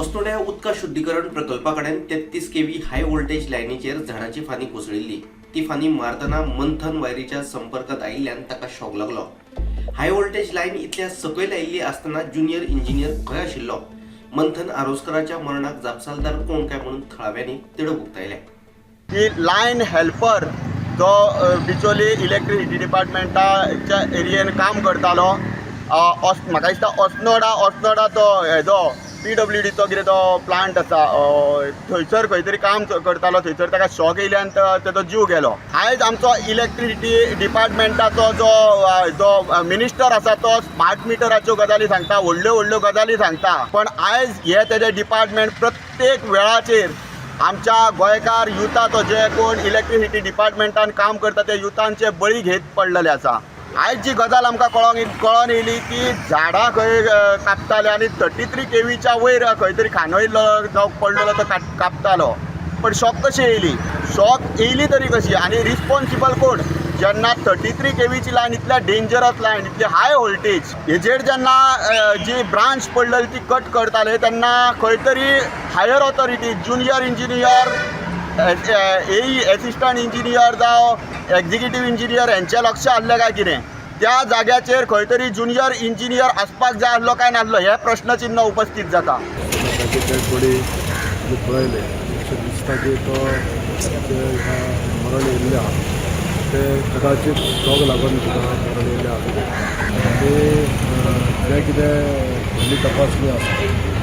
अस्नोड्या उदका शुद्धीकरण प्रकल्पा कडेन 33 केव्ही हाय व्होल्टेज लायनीचेर झाडाची फांदी कोसळिल्ली. ती फांदी मारतना मंथन वायरीच्या संपर्कात आयिल्ल्यान ताका शॉक लागलो. हाय व्होल्टेज लायन इतल्या सकयल आयिल्ली आसतना ज्युनियर इंजिनियर खंय आशिल्लो? मंथन आरोसकराच्या मरणाक जापसालदार कोण काय म्हणून थळाव्यांनी तिडक उक्तायल्या. की लायन हेल्पर जो बिचोली इलेक्ट्रिसिटी डिपार्टमेंटाच्या एरियेन काम करतालो, म्हाका दिसता अस्नोडा अस्नोडा तो हेजो पीडब्ल्यूडीचो कितें तो प्लांट आसा, थंयसर खंय तरी काम करतालो. थंयसर ताका शॉक येयल्यान तेजो जीव गेलो. आयज आमचो इलेक्ट्रिसिटी डिपार्टमेंटाचो जो मिनिस्टर आसा, तो स्मार्ट मिटराच्यो गजाली सांगता, व्हडल्यो व्हडल्यो गजाली सांगता, पण आयज हे तेजे डिपार्टमेंट प्रत्येक वेळाचेर आमच्या गोंयकार युथाचो, जे कोण इलेक्ट्रिसिटी डिपार्टमेंटान काम करता, त्या युथांचे बळी घेत पडलेले आसा. आयज जी गजाल आमकां कळोन कळोन येयली की झाडां खंय कापताले आनी 33 केवीच्या वयर खंय तरी खांदो जावं पडलेलो, तो कापतालो. पण शॉक कशी येयली? शॉक येयली तरी कशी आनी रिस्पॉन्सिबल कोण? जेन्ना 33 केवीची लायन, इतल्या डेंजरस लायन, इतली हाय व्होल्टेज हेजेर जेन्ना जी ब्रांच पडलेली ती कट करताले, तेन्ना खंय तरी higher authority, junior engineer, AE, assistant engineer जावं एक्झिक्युटीव इंजिनियर हेंचें लक्ष आसलें काय कितें? त्या जाग्याचेर खंय तरी ज्युनियर इंजिनियर आसपाक जाय आसलो काय नासलो, हें प्रश्नचिन्ह उपस्थित जाता. ताची डेड बॉडी आमी पळयले, अशें दिसता की तो जे ह्या मरण येयल्लें आहा तें कदाचित शॉक लागून सुद्दां मरण येयल्लें आसूं. आनी जें कितें फुडली तपासणी आसा